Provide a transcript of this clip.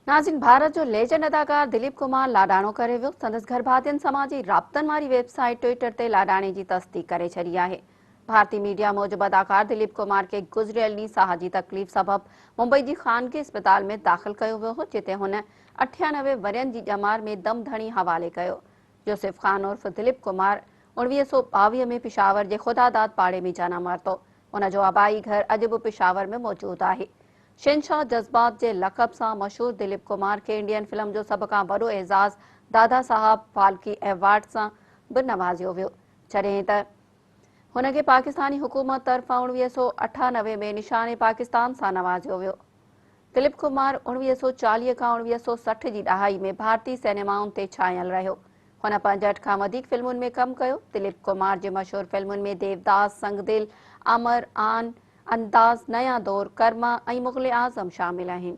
ناظرين ڀارت جو ليجنڊ اداڪار دليپ ڪمار لاڏاڻو ڪري ويو، سندس گهرڀاتين سماجي رابطن واري ويب سائيٽ ٽوئيٽر تي لاڏاڻي جي تصديق ڪري ڇڏي آهي. ڀارتي ميڊيا موجب اداڪار دليپ ڪمار کي گذريل ڏينهن ساهه جي تڪليف سبب ممبئي جي خانگي اسپتال ۾ داخل ڪيو ويو هو جتي هن 98 ورهين جي ڄمار ۾ دم ڌڻي حوالي ڪيو. يوسف خان عرف دليپ ڪمار 1922 ۾ پشاور جي خدا داد پاڙي ۾ جنم ورتو. ان جو آبائي گهر اڄ به پشاور ۾ موجود آهي. شهنشاهه جذبات جي لقب سان مشهور دليپ ڪمار کي انڊين فلم جو سڀ کان وڏو اعزاز دادا صاحب ڦالڪي ايوارڊ سان به نوازيو ويو جڏهن ته هن کي پاڪستاني حڪومت طرفان 1998 ۾ نشان پاڪستان سان نوازيو ويو. دليپ ڪمار 1940 کان 1960 جي ڏهائي ۾ ڀارتي سئنيمائن تي ڇانيل رهيو. هن 65 کان وڌيڪ فلمن ۾ ڪم ڪيو. دليپ ڪمار جي مشهور فلمن ۾ ديوداس، سنگدل، امر، آن، انداز، نيا دور، ڪرما ۽ مغل اعظم شامل آهن.